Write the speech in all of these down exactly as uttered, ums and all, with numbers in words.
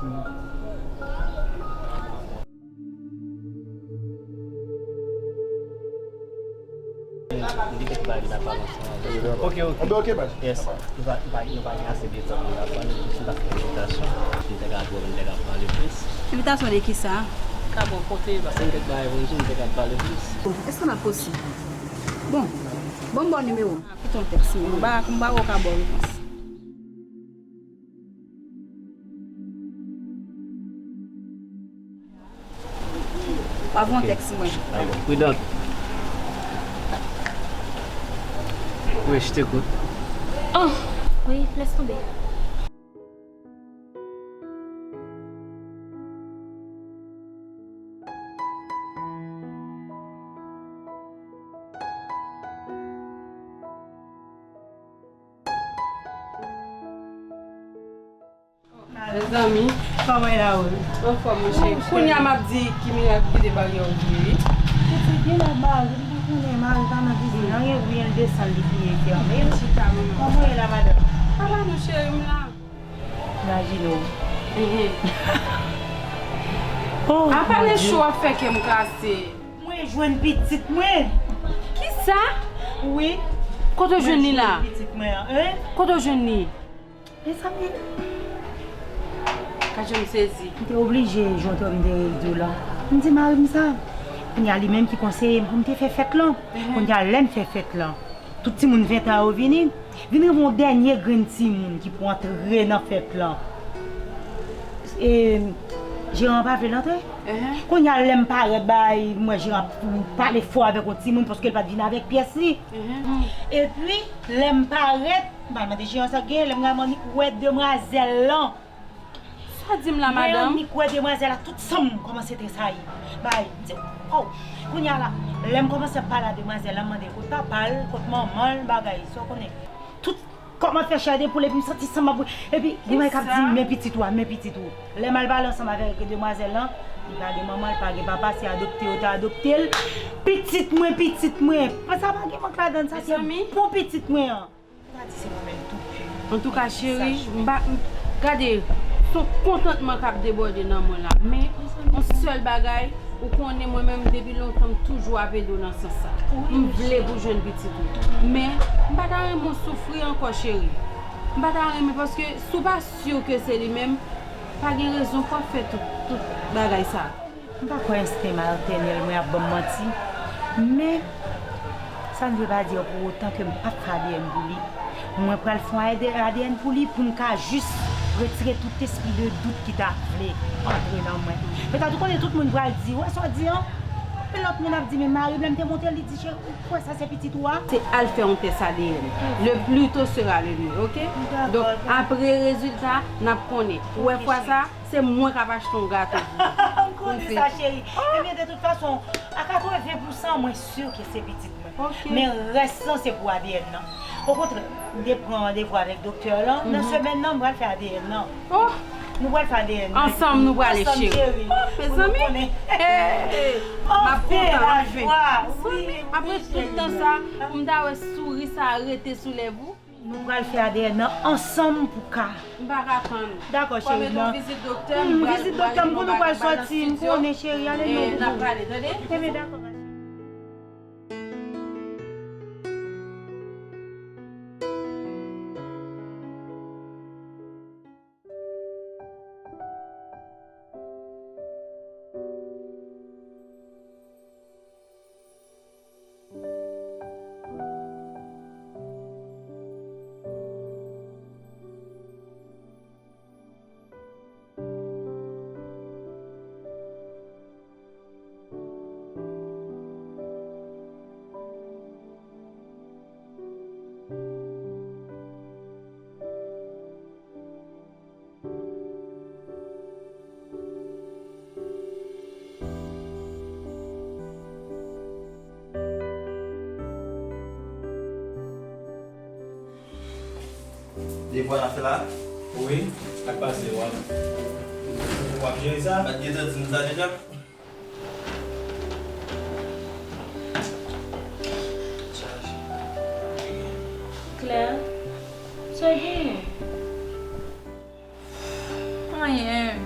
M gen kèk bagay m ta pale ansanm avè w. Ok, ok. Anben, ok, baz. Yes. Nou pa, nou pa, nou pa gen ase de tan pou n ta pale, m ta fè envitasyon. M te ka twò, m te ka pale plis. Envitasyon de kisa? Ka bon kote, paske m gen kèk bagay pou m di, m te ka pale plis. Èske l ap posib? Bon, ban m ba w nimewo m. Kite yon tèks mwen. M pa, m pa wè w ka ba w repons. W ap voye yon tèks mwen. Prudent. Wi, je t'écoute. Oh, wi, laisse tomber. Mezanmi, kòman e la, wi? Anfòm, mon cheri. Kounye a m ap di ki mirak ki debarye w vre, wi. Pitit, li la mari, m pa konnen, mari pa nan kizin nan, gen byen l desann, li fini fèmen. Chita, manman. Kòman e la, madanm? Papa nou, cheri, m la. Imajine w. Mhm. Oh, apa de cho ap fè kè m kase? Mwen jwenn pitit mwen. Kisa? Wi. Kote w jwenn li la? Mwen jwenn pitit mwen an, hein? Kote w jwenn li? Mezanmi. Gad jan m sezi. M te oblije jwenn tò m te di w la. M di mari m sa. Kounye a li menm ki konseye m pou m te fè fèt lan. Mhm. Kounye a lè m fè fèt lan, tout timoun ven tan yo vini. Vin rive yon dènye grenn timoun ki pou antre nan fèt lan. E, jeran an pa vle l antre. Mhm. Kounye a lè m parèt bay, m wè jeran ap pale fò avèk yon timoun paske l pa t vin avèk pyès li. Mhm. Epi, lè m parèt, m al mande jeran sa k genyen, lè m gade m annik wè demwazèl lan. Sa w di m la, madanm? Mwen annik wè demwazèl la, tout san m kòmanse tresayi. Bay, m di, oh! Kounye a la, lè m kòmanse ap pale a demwazèl la, m mande l kot papa l, kot manman l, bagay, sa w konnen. Tout kò m ap fè chè de poul, epi m santi san m ap boule. Epi, gen mwen k ap di m, men pitit ou a, men pitit ou. Lè m al pale ansanm avèk demwazèl lan, li pa gen manman, li pa gen papa, se adopte yo te adopte l. Pitit mwen, pitit mwen. Sa pa gen mank ladan l, sa se bon pitit mwen an. Ou ta di se mwen menm tou. Antouka, cheri, m pa, m, gade, se yon kontantman k ap debòde nan mwen la. Men, yon sèl bagay, ou konnen mwen menm, depi lontan, m toujou ap ede w nan sans sa. M vle pou w jwenn pitit ou. Men, m pa ta renmen w soufri ankò, cheri. M pa ta renmen, paske si w pa si ke se li menm, pa gen rezon pou w ap fè tout, tout bagay sa. M pa kwè ensten matènèl mwen ap ban m manti, men sa ne veut pas dire pour autant ke m p ap fè A D N pou li. Mwen pral fè yon A D N pou li pou m ka jis retire tout espri de dout ki ta vle antre nan mwen. Petèt ou konnen tout moun pral di, wè sa w di an? Anpil lòt moun ap di, men mari m, lè m te montre l, li di, cheri, ou kwè sa se pitit ou a? Se al fè yon tès A D N. Le plus tôt sera le mieux, ok? Donk, apre rezilta, n ap konnen. Ou wè fwa sa, se mwen k ap achte yon gato pou ou. M konnen sa, cheri. Ebyen, de tout fason, a katreven pousan, mwen si ke se pitit mwen. Men rès lan, se pou A D N nan. Okontrè, m te pran randevou avèk doktè lan. Nan semèn nan, m pral fè A D N nan. Nou pral fè A D N nan. Ansanm, nou prale, cheri. Mezanmi. M ap kontan, anfen. Mezanmi, apre tout tan sa, pou m ta wè souri sa a rete sou lèv ou. Nou pral fè A D N nan ansanm pou ka. M pa ka tann. Dakò, cheri. Fò m mete yon vizit doktè, m pral, vizit doktè, m konnen nou pral sòti, m konnen, cheri, ale non. N ap pale, tande? Enben, dakò, ma chérie. Devwa n ap fè la? Wi, sa k pase, w ap, w ap jere sa? Pa t gentan di m sa deja? Claire, sa w genyen? Anyen.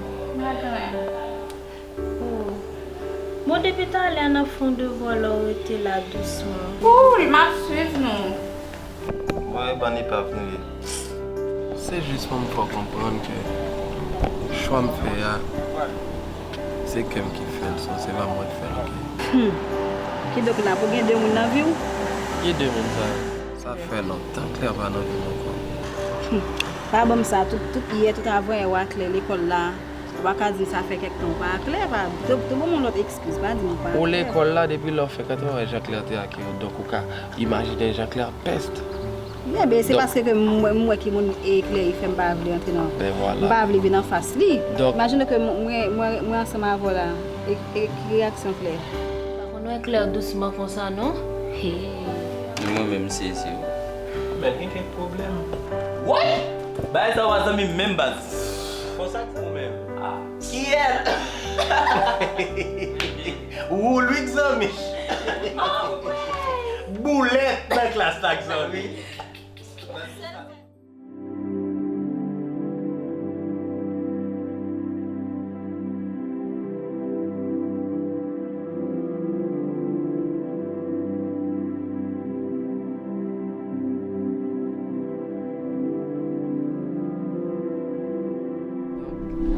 Depi talè nan fon de vwa la w rete la dousman. Cool, m ap swiv nou. Mwen e bann epav nou ye. Se jis pou m fè w konprann ke chwa m fè a, se kè m ki fè l, so se pa mwen k fè l, oke? Hmm. Kidonk la pou gen de moun nan vi w? Ki de moun sa yo? Sa fè lontan Claire pa nan vi m ankò. Hmm. Pa ban m sa, tout, tout yè, tout avanyè w a Claire lekòl la. Ou pa ka di m sa fè kèk tan ou pa a Claire, pa, tou, tou ban m yon lòt eskiz, pa di m ou pa a Claire. Ou lekòl la depi lè w fenk antre, w wè jan Claire te ak yo, donk ou ka imajine jan Claire pèst. Enben, se paske ke m wè, m wè ki moun e Claire fè m pa vle antre nan, m pa vle vin anfas li. Imajine ke m, mwen, mwen, mwen ansanm avè w la, e, e ki reyaksyon Claire? Pa konn wè Claire dousman konsa non. Hey. Mwen menm m sezi wi. Men gen kèk pwoblèm. Woy! Bagay sa yo pa zanmi m menm baz. Konsa k fè w menm? Ah. Kiyès? Woulwik zanmi. Boulèt nan klas la k zanmi.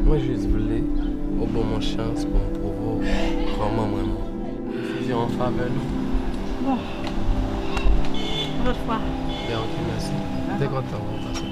Mwen jis vle ou ban mwen chans pou m pwouve w kòman mwen renmen w. Desizyon an favè nou. Bon. Yon lòt fwa. Ben, oke, mèsi. M te kontan wè w pase.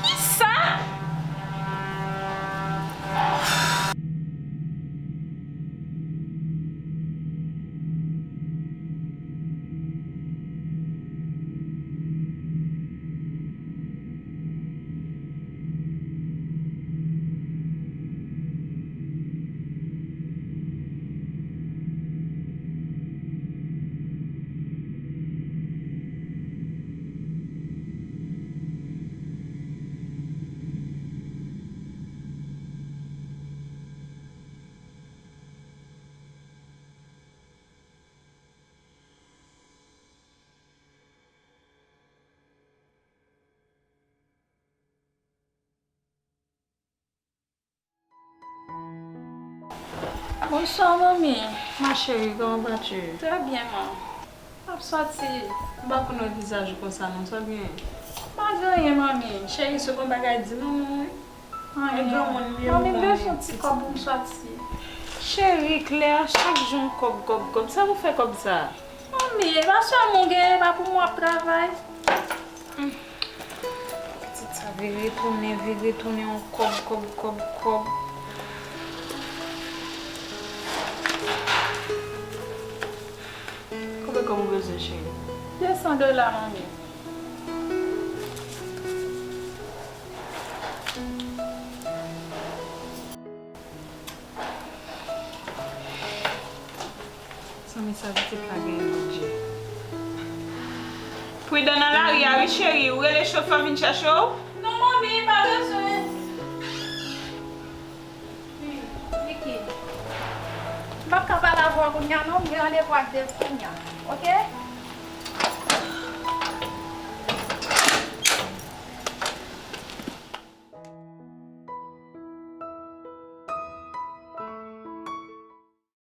Kisa? Bonsoir, manmi. Ma chérie, comment vas-tu? Très bien, man. M ap sòti. M pa konn wè vizaj ou konsa, non. Sa w genyen? Pa gen anyen, manmi. Cheri, si w gen yon bagay, di non, non, wi. Anyen. Manmi, m bezwen yon ti kòb pou m sòti. Cheri, Claire, chak jou yon kòb, kòb, kòb. Sa pou fè kòb sa? Manmi, e pa sèlman w genyen, e pa pou mwen w ap travay. Pitit sa vire tounen, vire tounen, yon kòb, kòb, kòb, kòb. Konbyen kòb ou bezwen, cheri? De san dola, manmi. Zanmi, sa pitit la genyen, Bondye. Pridan nan lari a, wi, cheri. Ou rele chofè vin chèche w? Non, manmi, pa bezwen. Niki, m p ap ka pale avè w kounye a, non. M gen randevou ak Dave kounye a, oke?